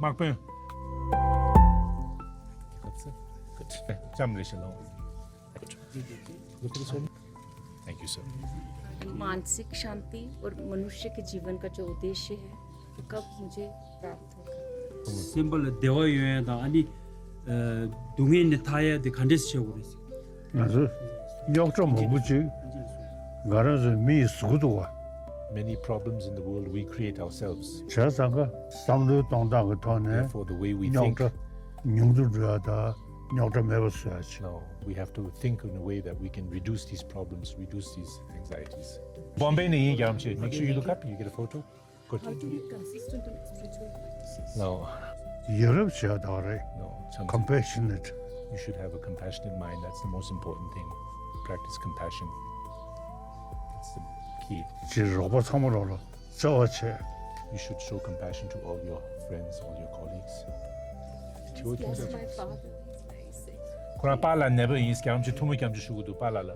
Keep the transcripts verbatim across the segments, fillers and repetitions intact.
དམག་དཔོན། ལྕམ་རེ་ཞིག་ལོངས། Thank you, sir. मानसिक शांति और मनुष्य के जीवन का जो उद्देश्य है, वो कब मुझे प्राप्त होगा? སེམས་པ་ལ་བདེ་བ་ཡོང་ཡ་དང་ཨ་ནི་ཨ་སྡུག་བསྔལ་ནས་ཐར་ཡ་དེ་ག་འདྲས་བྱེད་དགོས་རེད། ང་ཚོ་རྙོག་དྲ་མང་པོ་ཅིག་ང་རང་ཚོ་མི་ཡིས་བཟོ་གི་འདུག་བ། Many problems in the world we create ourselves. བྱས་ཙང་ཀ་བསམ་བློའི་གཏོང་སྟངས་ཀྱི་ཐོག་ནས་Therefore, the way we རྙོག་དྲ་ཉུང་དུ་འགྲོ་ཡ་དང་རྙོག་དྲ་མེད་པ་བཟོ་ཡ་ཆེད། No, we have to think in a way that we can reduce these problems, reduce these anxieties. Bombay ནས་ཡིན་རྒྱ་རམ་ཆེ། Make sure you look up, you get a photo. Good. How to be consistent in spiritual practices? No. ཡ་རབས་བྱས་ད་རེད། No, Chang. Compassionate. You should have a compassionate mind. That's the most important thing. Practice compassion. That's the key. ཅེས་རོགས་པ་ཚང་མ་རོགས་ལ་བརྩེ་བ་བྱས། You should show compassion to all your friends, all your colleagues. Yes, my father is very sick. ཁོ་རང་པཱ་ལགས་ནད་པ་ཡིན། རྒྱ་རམ་ཆེ་ཐུགས་སྨོན་རྒྱ་རམ་ཆེ་ཞུ་གི་འདུག་པཱ་ལགས་ལ།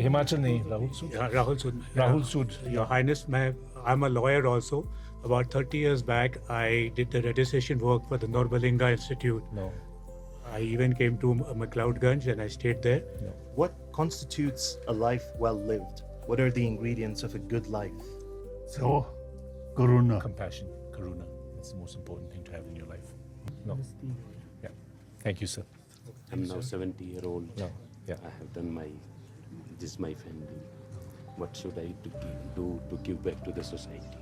हिमाचल नहीं, राहुल सूद। Yeah, Rahul Sood. Rahul Sood. Your Highness, मैं, I'm a lawyer also. About thirty years back, I did the registration work for the Norbalinga Institute. No. I even came to McLeodganj and I stayed there. No. What constitutes a life well lived? What are the ingredients of a good life? So, Karuna. Compassion, Karuna. It's the most important thing to have in your life. No. Yeah. Thank you, sir. I'm now seventy year old. Yeah, yeah. I have done my, this my family. What should I do, do to give back to the society?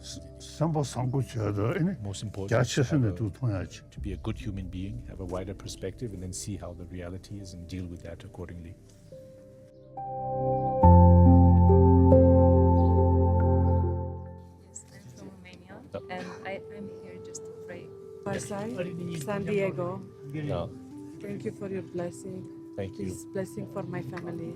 བསམ་པ་བཟང་པོ་བྱས་ཏེ་ཨ་ནི་Most important རྒྱ་ཆེ་ས་ནས་ཐུགས་མཐོང་ཡ་ཆེ། To be a good human being, have a wider perspective, and then see how the reality is and deal with that accordingly. Yes, I'm from Romania, and I, I'm here just to pray. Pasai, San Diego. Yeah. Thank you for your blessing. Thank you. Please, blessing for my family.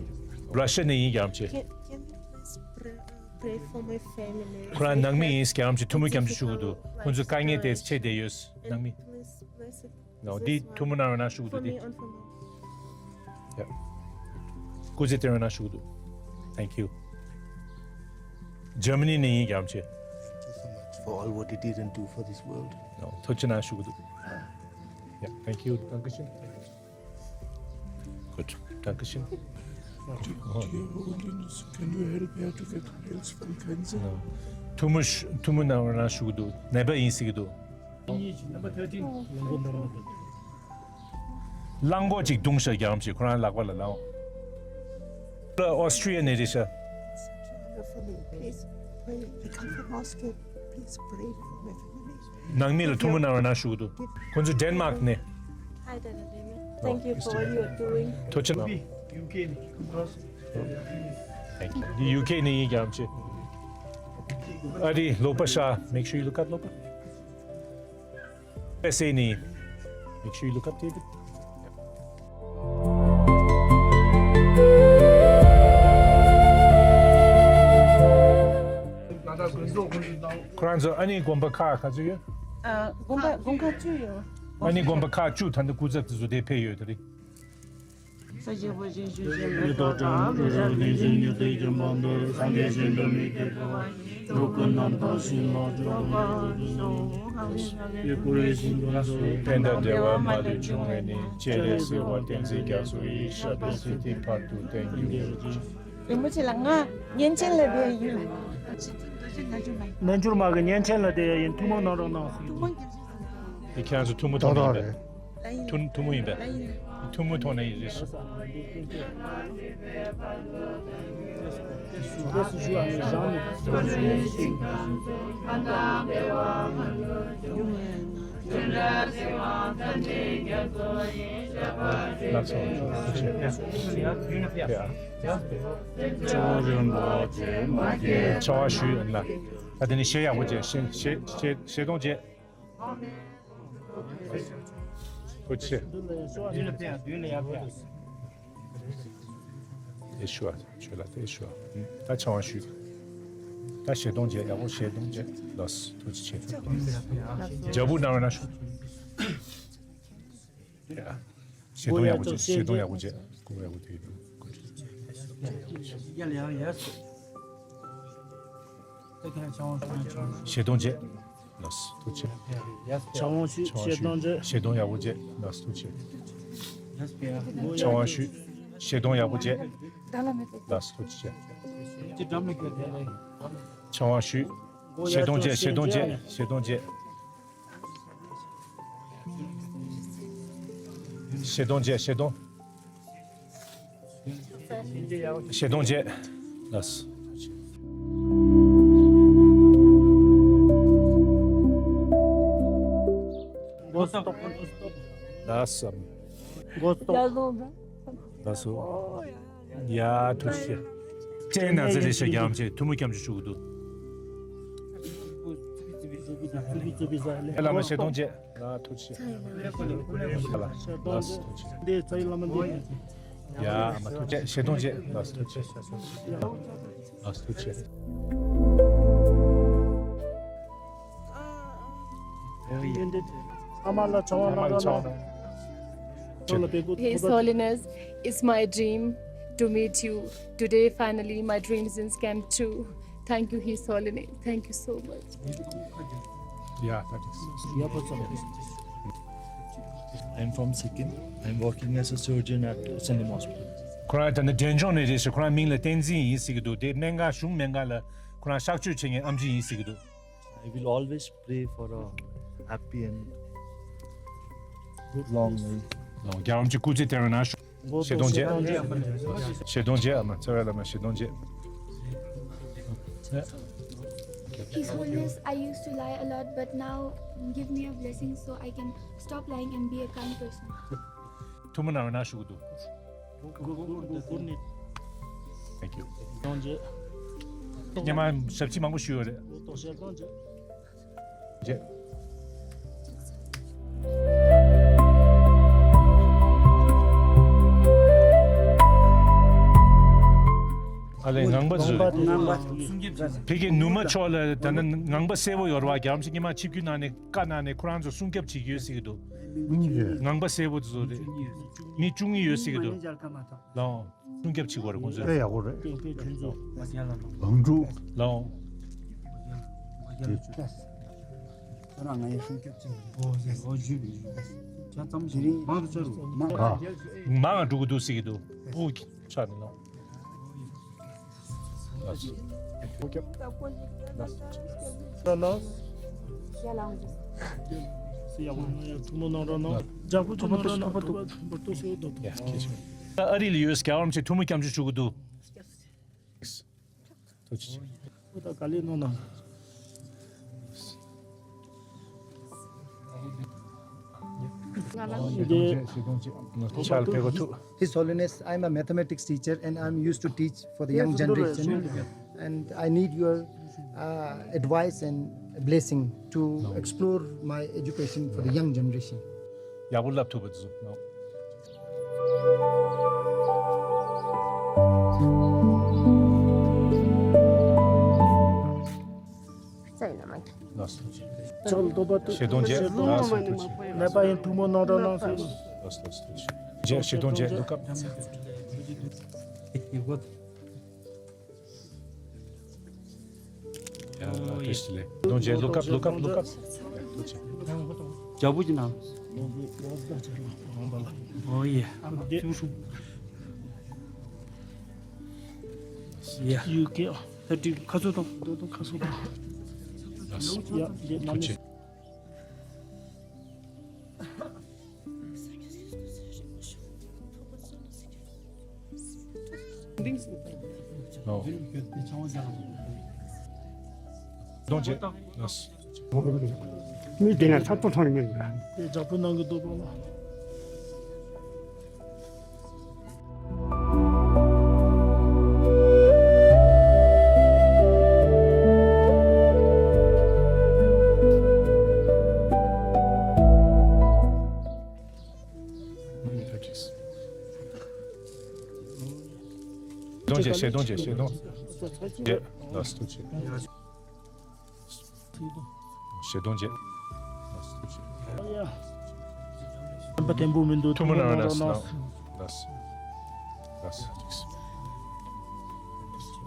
Russia ནས་ཡིན་རྒྱ་རམ་ཆེ། Can, can you please pray, pray for my family? ཁོ་རང་ནང་མི་ཡིན། རྒྱ་རམ་ཆེ་ཐུགས་སྨོན་རྒྱ་རམ་ཆེ་ཞུ་གི་འདུག་ཁོ་ཚོའི་དཀའ་ངལ་དེ་ཆེ་བསྡད་ཡོད། ནང་མི། Please bless it. No, འདི་ཐུགས་སྨོན་གནང་རོགས་གནང་ཞུ་གི་འདུག་འདི། ཡ། སྐུ་ཚེ་བརྟན་རོགས་གནང་ཞུ་གི་འདུག Thank you. Germany ནས་ཡིན་རྒྱ་རམ་ཆེ། Thank you so much for all what you did and do for this world. No, ཐུགས་རྗེ་གནང་ཞུ་གི་འདུག Yeah, thank you. Dankeschön. Good. Dankeschön. Dear Holiness, can you help her to get pills from cancer? No. ཐུགས་སྨོན་ཐུགས་སྨོན་གནང་རོགས་གནང་ཞུ་གི་འདུག་ནད་པ་ཡིན་ཟེར་གི་འདུག་གཉིས་ཀྱི་number thirteen. གླང་གོག་ཅིག་བརྡུངས་ཤག་རྒྱ་རམ་ཆེ། ཁོ་རང་ལག་པ་ལ་ལའོ། ཨོ་སི་ཊྲི་ཡ་ནས་རེད་ཤག Please pray. I come from Moscow. Please pray for my family. ནང་མི་ལ་ཐུགས་སྨོན་གནང་རོགས་གནང་ཞུ་གི་འདུག་ཁོ་ཚོ་ཌེན་མཱག་ནས། Hi, Dada Demi. Thank you for what you are doing. ཐུགས་རྗེ་གནང་། ཡུ་ཀེ་ནས་ཡིན་རྒྱ་རམ་ཆེ། ཨ་རི་ལོག་པ་ཤ། Make sure you look up, ལོག་པ། ཨེ་སི་ཨེ་ནི། Make sure you look up, David. ཁོ་རང་ཚོ་ཨ་ནི་དགོན་པ་ཁག་ག་ཚོད་ཡོད། ཨ། དགོན་པ་དགོན་ཁག་བཅུ་ཡོད། ཨ་ནི་དགོན་པ་ཁག་བཅུ་ད་ལྟ་སྐུ་ཚབ་དེ་ཚོ་དེ་ཕེབས་ཡོད་ད་རེད། ས་སྐྱ་པཎ་ཆེན་ཆོས་ཀྱི་མེ་ཏོག་དང་། མི་ལ་རིག་འཛིན་ཉི་ཟླའི་རྒྱལ་འབངས་འདིར། སངས་རྒྱས་བྱོན་དུ་མི་འགྱུར་བ་ཡི། འགྲོ་ཀུན་རྣམ་དག་ཞིང་ལ་སྤྱོད་པར་ཤོག །ཡེ་ཀུ་རེ་ཤིང་ཀུན་སོགས། ཕན་དང་བདེ་བ་མ་ལུས་འབྱུང་བའི་གནས། སྤྱན་རས་གཟིགས་དབང་བསྟན་འཛིན་རྒྱ་མཚོ་ཡི། ཞབས་པད་སྲིད་མཐའི་བར་དུ་བརྟན་གྱུར་ཅིག །རིན་པོ་ཆེ་ལགས་ང་བརྙན་འཕྲིན་ལ་བསྡད་ཡིན། རྣལ་འབྱོར་མ་གི་བརྙན་འཕྲིན་ལ་བསྡད་ཡ་ཡིན། ཐུགས་སྨོན་གནང་རོགས་གནང་། ཐུགས་སྨོན་རྒྱབ་ཤིག །དེ་ཁྱེད་རང་ཚོ་ཐུན་མོང་ཐོག་ནས་ཡིན་པས། ཐུན་ཐུན་མོང་ཡིན་པས། ཐུན་མོང་ཐོག་ནས་ཡིན་རེད། ལགས་སོ། ཐུགས་རྗེ་ཆེ། ལྕང་རིན་པོ་ཆེ་མ་སྐྱེས། ཆེ་བ་ཞུས་ཡིན་ལ། ད་དེ་ནས་གཞས་ཡག་པོ་བྱས། གཞས་གཞས་གཞས་གཏོང་བྱས། ཐུགས་རྗེ་ཆེ། མདུན་ལ་ཡར་ཤོག །མདུན་ལ་ཕེབས། མདུན་ལ་ཡར་ཕེབས། དེ་ཞུ་བ་ཆོས་ལ་དེ་ཞུ་བ། ད་ཆེ་བ་ཞུས། ད་གཞས་གཏོང་བྱས། ཡག་པོ་གཞས་གཏོང་བྱས། ལགས་སོ། ཐུགས་རྗེ་ཆེ། ལྗགས་འབུལ་གནང་རོགས་གནང་ཞུ། ཡ། གཞས་གཏོང་ཡག་པོ་བྱས། གཞས་གཏོང་ཡག་པོ་བྱས། སྐུ་ཡག་པོ་དེ་ཡིན། ཡ་ལ་ཡང་ཡར་སོང་། ཞལ་གདོང་བཅས། ལགས་སོ། ཐུགས་རྗེ་ཆེ། ཕྱག་དབང་ཞུས། ཕྱག་དབང་ཞུས། ཞལ་གདོང་བཅས། ལགས་སོ། ཐུགས་རྗེ་ཆེ། ཕྱག་དབང་ཞུས། ཞལ་གདོང་ཡག་པོ་བཅས། ལགས་སོ། ཐུགས་རྗེ་ཆེ། ཕྱག་དབང་ཞུས། ཞལ་གདོང་བཅས། ཞལ་གདོང་བཅས། ཞལ་གདོང་བཅས། ཞལ་གདོང་བཅས། ཞལ་གདོང་། ཞལ་གདོང་བཅས། ལགས་སོ། ལགས་སོ། ལགས་སོ། ཡ། ཐུགས་རྗེ་ཆེ། སྤྱན་ན་རྩེ་ལེ་ཤ་རྒྱ་ཆེ། ཐུགས་སྨོན་སྐྱབས་འཇུག་ཞུ་གི་འདུག་ཨེ་བླ་མ་ཞལ་གདོང་བཅས། ལགས་ཐུགས་རྗེ་ཆེ། ལགས་ཐུགས་རྗེ་ཆེ། ཡ། ཨ་མ་ཐུགས་རྗེ་ཆེ། ཞལ་གདོང་བཅས། ལགས་ཐུགས་རྗེ་ཆེ། ལགས་ཐུགས་རྗེ་ཆེ། ཨ་མ་ལ་ཆང་བ་གནང་། His Holiness, it's my dream to meet you. Today, finally, my dreams came true. Thank you, His Holiness. Thank you so much. Yeah, that is. I'm from Sikkim. I'm working as a surgeon at Sanem Hospital. ཁོ་རང་ད་ནི་འབྲས་ལྗོངས་ནས་རེད་ཤག་ཁོ་རང་མིང་ལ་བསྟན་འཛིན་ཡིན་ཟེར་གྱི་འདུག་དེ་སྨན་ཁང་གཞུང་སྨན་ཁང་ལ་ཁོ་རང་གཤག་བཅོས་བྱེད་མཁན་ཨམ་ཆི་ཡིན་ཟེར་གྱི་འདུག I will always pray for a happy and long life. རྒྱལ་བ་རིན་པོ་ཆེ་སྐུ་ཚེ་བརྟན་པ་གནང་ཞུ། ཞལ་གདོང་བཅས། ཞལ་གདོང་བཅས། ཨ་མ་རྩ་བའི་བླ་མ་ཞལ་གདོང་བཅས། His Holiness, I used to lie a lot, but now give me a blessing so I can stop lying and be a kind person. ཐུགས་སྨོན་གནང་རོགས་གནང་ཞུ་གི་འདུག Thank you. སྙེ་མ་ཞབས་ཕྱི་མང་པོ་ཞུས་ཡོད་རེད། རྗེ། ཨ་ལས་ངང་པ་ཚོ། ངང་པ། ཕ་གི་ནུ་མ་ཕྱོགས་ལ་ད་ནི་ངང་པ་གསལ་པོ་ཡོད་རེད་བ། རྒྱལ་བ་རིན་པོ་ཆེ་སྔོན་མ་ཆིབས་བསྒྱུར་གནང་ནས་བཀའ་གནང་ནས་ཁོ་རང་ཚོ་སྲུང་སྐྱོབ་བྱེད་ཀྱི་ཡོད་ཟེར་གྱི་འདུག་ངང་པ་གསལ་པོ་ཚོ་རེད། མི་བཅུ་གཉིས་ཡོད་ཟེར་གྱི་འདུག་ལའོ། སྲུང་སྐྱོབ་བྱེད་དགོས་རེད་ཁོང་ཚོས། དཔེ་ཡག་པོ་རེད། ལའོ། མང་འགྲོ་གི་འདུག་ཟེར་གྱི་འདུག་སྤུ་གི་ཆགས་ནས་ལའོ། ཨ་རི་ལ་ཡོད་རྒྱལ་བ་རིན་པོ་ཆེ་ཐུགས་སྨོན་སྐྱབས་འཇུག་ཞུ་གི་འདུག་ཐུགས་རྗེ་ཆེ། ཨོ་ད་ག་ལེ་ནོ་ན། His Holiness, I am a mathematics teacher and I am used to teach for the young generation. And I need your uh, advice and blessing to explore my education for the young generation. ཡག་པོ་བསླབ་ཐུབ་པ་བཟོ། ལགས་སོ། ཞལ་གདོང་བཅས། ལགས་སོ། ཐུགས་རྗེ་ཆེ། ནད་པ་ཡིན་ཐུགས་སྨོན་གནང་རོགས་གནང་ཟེར། ལགས་སོ། ཐུགས་རྗེ་ཆེ། རྗེ་ཞལ་གདོང་བཅས། ལུག་ཁབ། ཡ། ཐུགས་རྗེ་ཆེ། གདོང་བཅས། ལུག་ཁབ། ལུག་ཁབ། ལུག་ཁབ། རྒྱ་བོ་གྱི་ནང་། ཨོ་ཡེ། ཡ། ཡུ་ཀེ། ད་དྲི་ཁ་སོ་དང་། ད་དུང་ཁ་སོ་དང་། ཡ། ཐུགས་རྗེ་ཆེ། ཨོ། གདོང་བཅས། མི་དེ་ན་ཚ་ཏོ་ཐོང་ངེ་རེད། དེ་ཇག་པོ་ནང་གི་རྡོ་པོ་ལ། གདོང་བཅས། ཞལ་གདོང་བཅས། ཞལ་གདོང་བཅས། ལགས་སོ། ཐུགས་རྗེ་ཆེ། ཞལ་གདོང་བཅས། བསམ་པ་བརྟན་པོ་མི་འདུག་ཐུགས་སྨོན་གནང་རོགས་གནང་། ལགས་སོ། ལགས་སོ། ཐུགས་རྗེ་ཆེ།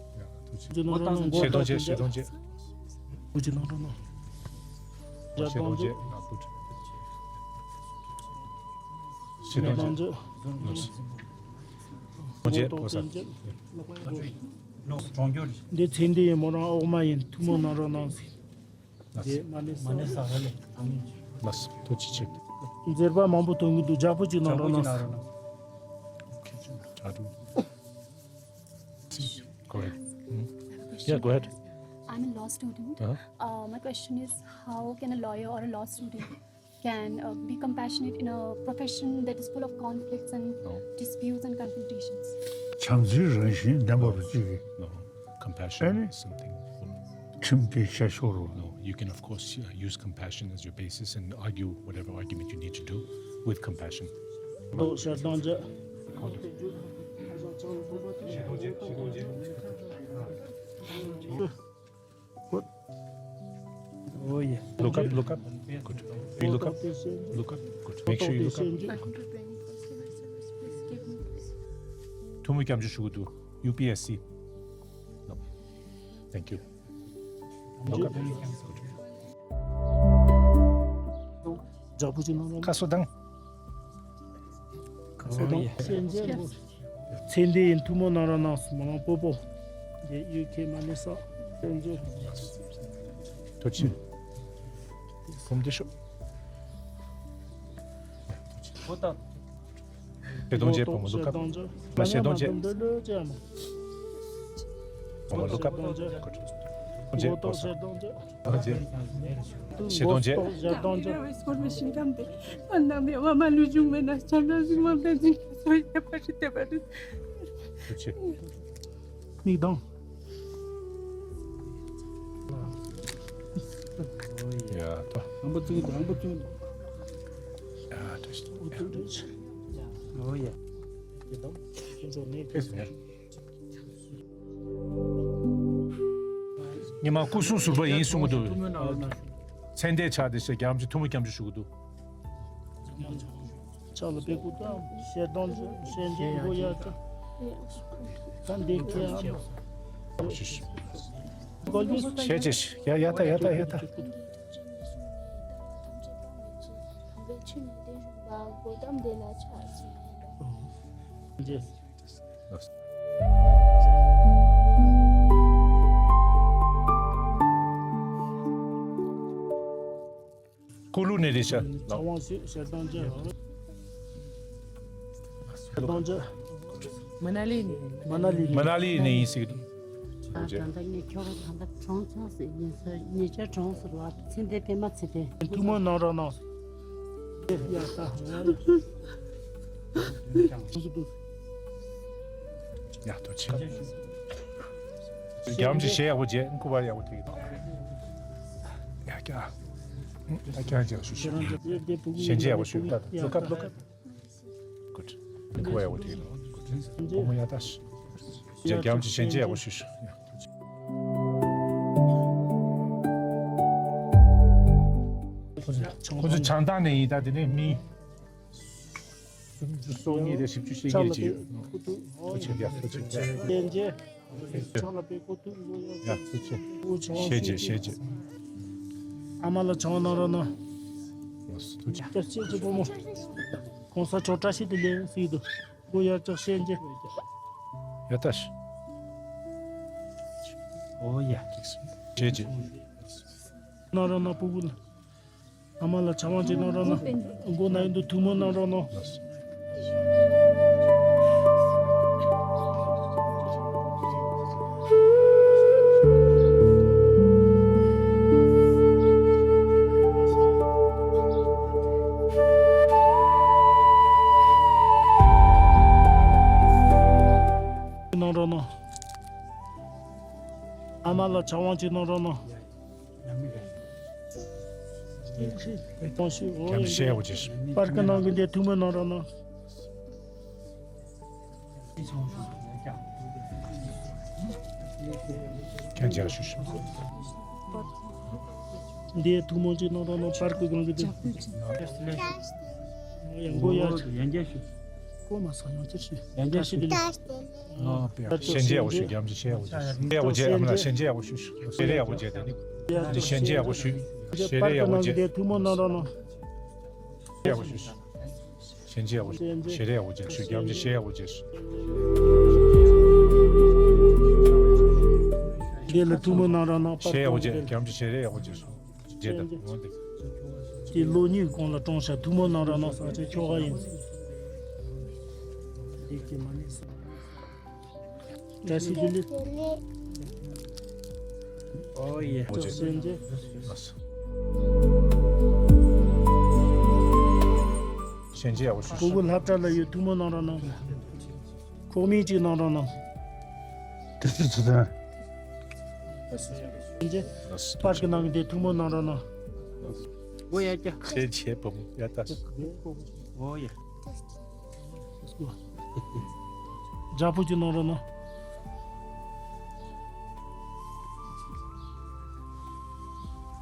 ཡ། ཐུགས་རྗེ་ཆེ། ཞལ་གདོང་བཅས། ཞལ་གདོང་བཅས། ཐུགས་རྗེ་གནང་། ཞལ་གདོང་བཅས། ཞལ་གདོང་བཅས། ཞལ་གདོང་བཅས། འདི་ཚེ་འདི་ཡིན། མོ་རང་འོག་མ་ཡིན། ཐུགས་སྨོན་གནང་རོགས་གནང་ཟེར། འདི་མ་ནས་ས། མ་ནས་ས་ར་ལེ། ལགས་སོ། ཐུགས་རྗེ་ཆེ། མཛེས་པ་མང་པོ་ཐོན་གྱི་འདུག། རྒྱག་པོ་ཅིག་གནང་རོགས་གནང་ཟེར། ཨོ་ཁེ། ཨ་རུ། Go ahead. Hmm? Yeah, go ahead. I'm a law student. Uh-huh. Uh, my question is, how can a lawyer or a law student can uh, be compassionate in a profession that is full of conflicts and No. disputes and confrontations? བྱམས་བརྩེའི་རང་བཞིན་ལྡན་པ་རུ་བརྩི་གི། No. Compassion ཨ་ནི། is something. ཁྲིམས་དེ་བྱ་ཤོར་རོ། No, you can of course uh, use compassion as your basis and argue whatever argument you need to do with compassion. ཏོག་ཞལ་གདོང་བཅས། Oh yeah. Look up, look up. Good. You look up. Look up. Good. Make sure you look up. ཐུགས་སྨོན་སྐྱབས་འཇུག་ཞུ་གི་འདུག། ཡུ་པི་ཨེས་སི། No. Thank you. Look up. Good. རྒྱག་པོ་ཅིག་གནང་རོགས། ཁ་གསོ་དང་། ཁ་གསོ་དང་། ཚེ་འདི་ཡིན། ཐུགས་སྨོན་གནང་རོགས་གནང་། མི་མང་སྤོ་སྤོ། འདི་ཡུལ་ཁྱེད་མ་ནི་ས། ཚེ་འདི། ཐུགས་རྗེ་ཆེ། བུམ་བདེ་ཤོག། ཞལ་གདོང་བཅས། བུ་མོ་ལུག་ཁབ། ཞལ་གདོང་བཅས། བུ་མོ་ལུག་ཁབ། ཞལ་གདོང་བཅས། ཞལ་གདོང་བཅས། ཞལ་གདོང་བཅས། ཞལ་གདོང་བཅས། ཞལ་གདོང་བཅས། ཞལ་གདོང་བཅས། ཨ་ནམ་ཡ་བ་མ་ལུས་འབྱུང་མེད་ན་བྱམས་པ་གཟིགས་མ་ཕན་ཚུན་སོ་ཡ་པ་ཞིག་བལྟས་པ་རེད། ཐུགས་རྗེ་ཆེ། མིག་གདངས། ཡ་ད། རང་པ་བཙུན་དང་རང་པ་བཙུན། ཡ་ད། ཨོ་ཡ། ཉི་མ་སྐུ་གསུང་ཟུར་པ་ཡིན་གསུང་གི་འདུག། མཚན་ལྡན་ཕྱག་དེ་ཞེས་རྒྱ་མཚོ་ཐུགས་སྨོན་སྐྱབས་འཇུག་ཞུ་གི་འདུག། ཕྱག་ལ་པད་སྐུ་བལྟམས། ཞལ་གདོང་བཅས། ཞལ་མཇལ་མགོ་ཡར་བལྟ། ད་འདི་ཁྱེད་ཨ་མ། ཞལ་བཅས། ཡ་ཡ་ད། ཡ་ད། ཡ་ད། ཀུ་ལུ་ནས་རེད་ཤག། ཚ་བང་སུས་ཞལ་གདོང་བཅས། ཞལ་གདོང་བཅས། མ་ན་ལི་ནས། མ་ན་ལི་ནས། མ་ན་ལི་ནས་ཡིན་ཟེར་གི་འདུག། ད་ད་ལྟ་ངས་ཁྱོད་ད་ལྟ་གྲོངས་ཚར་ཟེར་ཡིན་ཟེར། ཉེ་ཆར་གྲོངས་ཟེར་བ། ཚེ་འདས་པད་མ་ཚེ་འདས། ཐུགས་སྨོན་གནང་རོགས་གནང་། ཡ་ད། ཡ་ཐུགས་རྗེ་ཆེ། རྒྱ་མཚོ་ཞལ་ཡག་པོ་མཇལ། སྐུ་པར་ཡག་པོ་ཐེག་གི་འདུག། ཡ་ཀྱ། ཡ་ཀྱ་ཀྱ་ཞུ་ཞུ། ཞལ་མཇལ་ཡག་པོ་ཞུ། ད་ལོ་ཀ་ལོ་ཀ། Good. སྐུ་པར་ཡག་པོ་ཐེག་གི་འདུག། བུ་མོ་ཡ་ད་ཞུ། རྒྱ་མཚོ་ཞལ་མཇལ་ཡག་པོ་ཞུ་ཞུ། ཁོ་ཚོ་བྱང་ཐང་ནས་ཡིན། ད་དེ་ནས་མི་སུམ་ཅུ་སོ་གཉིས་དང་བཞི་བཅུ་ཞེ་གཉིས་ཅིག་ཡོད། ཐུགས་རྗེ་ཆེ། ཡ་ཐུགས་རྗེ་ཆེ། ཡ་ཐུགས་རྗེ་ཆེ། ཞལ་མཇལ་ཞལ་མཇལ། ཨ་མ་ལ་ཆང་གནང་རོགས་གནང་། ཐུགས་རྗེ་ཆེ། ཅག་ཤེས་ཀྱི་བུ་མོ། གོང་ས་མཆོག་བཀྲ་ཤིས་བདེ་ལེགས་ཟེར་གྱི་འདུག་མགོ་ཡར་ཅག་ཤེས་ཀྱི། ཡ་ད་ཤི། ཨོ་ཡ། ཐུགས་སུ་བྱེད་ཀྱི། གནང་རོགས་གནང་། སྤུ་གུ་ལ། ཨ་མ་ལ་ཆང་བང་ཅིག་གནང་རོགས་གནང་། མགོ་ན་ཡིན་དུ་ཐུགས་སྨོན་གནང་རོགས་གནང་། གནང་རོགས་གནང་། ཨ་མ་ལ་ཆང་བང་ཅིག་གནང་རོགས་གནང་། ཐུགས་སྨོན་གནང་། ཨོ་ཡ། ཡ་ཤེས་ཡག་པོ་བྱེད་ཤོག་པར་ཀི་ནང་གི་འདི་ཐུགས་སྨོན་གནང་རོགས་གནང་། ཁྱེད་རྒྱལ་ཞུ་ཤོག་འདི་ཐུགས་སྨོན་ཅིག་གནང་རོགས་གནང་། པར་ཀི་སྒང་གི་འདི། ཡ་མགོ་ཡ། ཡང་རྒྱལ་ཞུ། གོ་མ་སོང་ཡང་ཅིར་ཞུ། ཡང་རྒྱལ་ཞུ། ཞེན་ཆེ་ཡག་པོ་ཞུ། རྒྱམ་ཅི་ཞེ་ཡག་པོ་ཞུ། ཞེ་ཡག་པོ་བྱེད། ཨ་མ་ལགས་ཞེན་ཆེ་ཡག་པོ་ཞུ། ཞེ་རེ་ཡག་པོ་བྱེད་དེ་ནི། ཞེན་ཆེ་ཡག་པོ་ཞུ། ཞེ་རེ་ཡག་པོ་བྱེད། ཐུགས་སྨོན་གནང་རོགས་གནང་། ཞེ་ཡག་པོ་ཞུ། ཞེན་ཆེ་ཡག་པོ་ཞུ། ཞེ་རེ་ཡག་པོ་བྱེད། ཞུ། རྒྱམ་ཅི་ཞེ་ཡག་པོ་བྱེད། དེ་ལ་ཐུགས་སྨོན་གནང་རོགས་གནང་། ཞེ་ཡག་པོ་བྱེད། རྒྱམ་ཅི་ཞེ་རེ་ཡག་པོ་བྱེད། རྗེ་དང་ངོ་འདི། དེ་ལོ་གཉིས་གོང་ལ་གྲོངས་ཤག་ཐུགས་སྨོན་གནང་རོགས་གནང་། ས་ཆ་ཁྱོ་ག་ཡིན། བཀྲ་ཤིས་བདེ་ལེགས། ཨོ་ཡེ། ཨོ་ཅེ། ཞེན་ཆེ། ཞེན་ཆེ་ཡག་པོ་ཞུ། སྤུ་གུ་སློབ་གྲྭ་ལ་ཡོད། ཐུགས་སྨོན་གནང་རོགས་གནང་། ཁོག་མིག་ཅིག་གནང་རོགས་གནང་། དེ་ཚོ་ཚོ་དང་། ཞེན་ཆེ། པར་ཀི་ནང་གི་དེ་ཐུགས་སྨོན་གནང་རོགས་གནང་། ཨོ་ཡ་ཀྱ། ཞེན་ཆེ་བུ་མོ་ཡ་ད། ཨོ་ཡ། རྒྱ་ཕུག་ཅིག་གནང་རོགས་གནང་།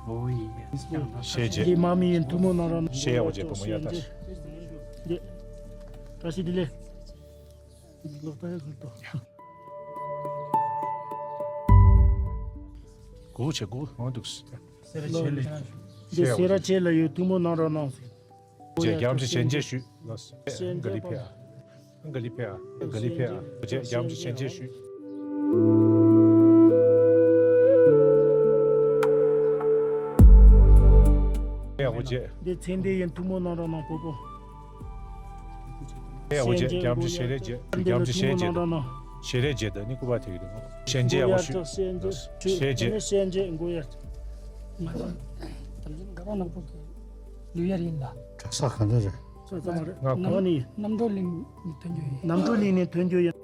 ཨོ་ཡ། ཞེན་ཆེ། འདི་མ་མི་ཡིན། ཐུགས་སྨོན་གནང་རོགས་གནང་། ཞེ་ཡག་པོ་བྱེད། བུ་མོ་ཡ་ད། འདི། བཀྲ་ཤིས་བདེ་ལེགས། ལོག་ལྟ་ཡག་ཁུར་ཏོ། གོ་ཆེ་གོ་མང་འདུག་སེ་ར་ཆེ་ལ། འདི་སེ་ར་ཆེ་ལ་ཡོད། ཐུགས་སྨོན་གནང་རོགས་གནང་། རྗེ་རྒྱམ་ཅི་ཞེན་ཆེ་ཞུ། ལོས། ཞེན་ཆེ་ག་ལི་ཕེ་ཨ། ག་ལི་ཕེ་ཨ། ག་ལི་ཕེ་ཨ། རྗེ་རྒྱམ་ཅི་ཞེན་ཆེ་ཞུ། ཡག་པོ་བྱེད། འདི་ཚེ་འདི་ཡིན། ཐུགས་སྨོན་གནང་རོགས་གནང་། སྤོ་སྤོ། ཡག་པོ་བྱེད། རྒྱམ་ཅི་ཞེ་རེ་བྱེད། རྒྱམ་ཅི་ཞེ་བྱེད་དེ། ཞེ་རེ་བྱེད་དེ་ནི་སྐུ་པ་ཐེག་དེ། ཞེན་ཆེ་ཡག་པོ་ཞུ། ཞེན་ཆེ། ཞེན་ཆེ་མགོ་ཡར། ལུས་ཡར་ཡིན་ལ། གྲྭ་ས་ག་འདྲ་རེད། ང་གོང་ནས། རྣམ་གྲོལ་གླིང་ནས་ཐོན་རྒྱུ་ཡིན། རྣམ་གྲོལ་གླིང་ནས་ཐོན་རྒྱུ་ཡིན།